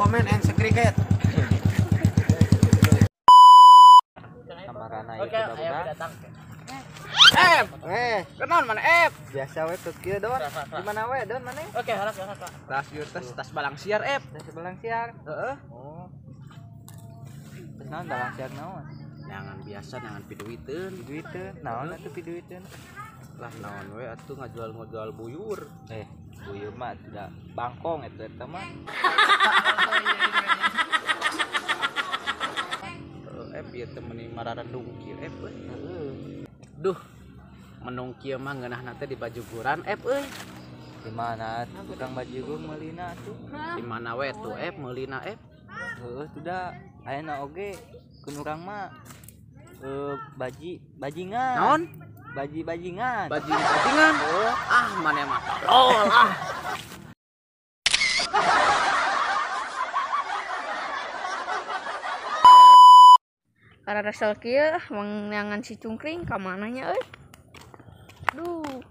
comment, and subscribe. Kamarana ieu teh barudak. F. Kenaon mana F? Biasa we teu kieu Don. Di mana we Don mana? Oke, harap ya, Kak. Tas ieu tas balang siar F. Tas balang siar. Heeh. Oh. Terus naon balang siar naon? Jangan biasa jangan piduiteun. Piduiteun. Naon atuh piduiteun? Lah naon we atuh ngajual-ngajual buyur. Buyur mah tidak bangkong eta eta mah. F ieu teh meuni mararendung kieu F euy. Heeh. Duh. Menung kieu mah ngeunahna teh di bajuguran F euy. Di mana tukang bajigur meulina atuh? Di mana we tuh F meulina F? Heeh, tuh da ayeuna oge kun urang mah baji bajingan. Naon? Baji bajingan. Baji bajingan. Ah, mana mah tolol ah. Karena resel kieu mengangan si cungkring ka mana nya euy. Duh.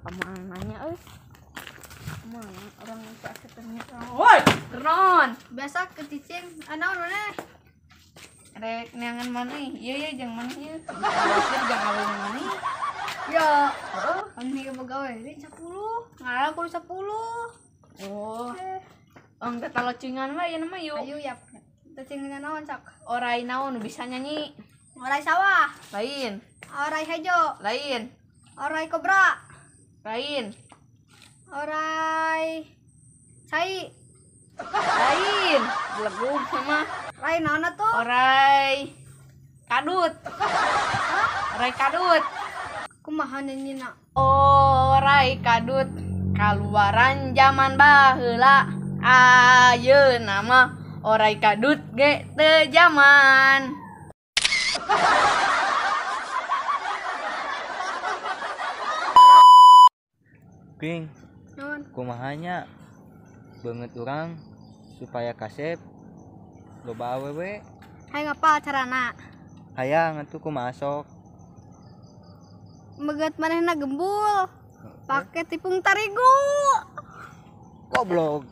Ka mana nya euy? Mana orang tak ketemu. Woi, keron. Biasa kecicing, anaon maneh? Rek neangan maneh. Ieu ye jeung maneh ieu. Jeung awewe maneh. Ya, heeh. Kan ieu begawe 10. Ngalah kudu 10. Oh. Engke talocingan we ieu mah yuk. Ayo ya. Talocingan naon cak? Orai naon bisa nyanyi? Orai sawah. Lain. Orai hejo. Lain. Orai kobra. Lain. Orai cai. Lain. Belegug sama. Lain naon atuh? Orai kadut. Hah? Orai kadut. Kumaha nyanyina? Orai kadut kaluaran zaman baheula. Ayeuna mah orai kadut ge teu jaman. King, naon? Kumaha nya beungeut urang supaya kasep loba awewe. Hayang apa carana? Hayang atuh kumaha sok? Beungeut manehna gembul. Pake tipung tarigu. Goblok.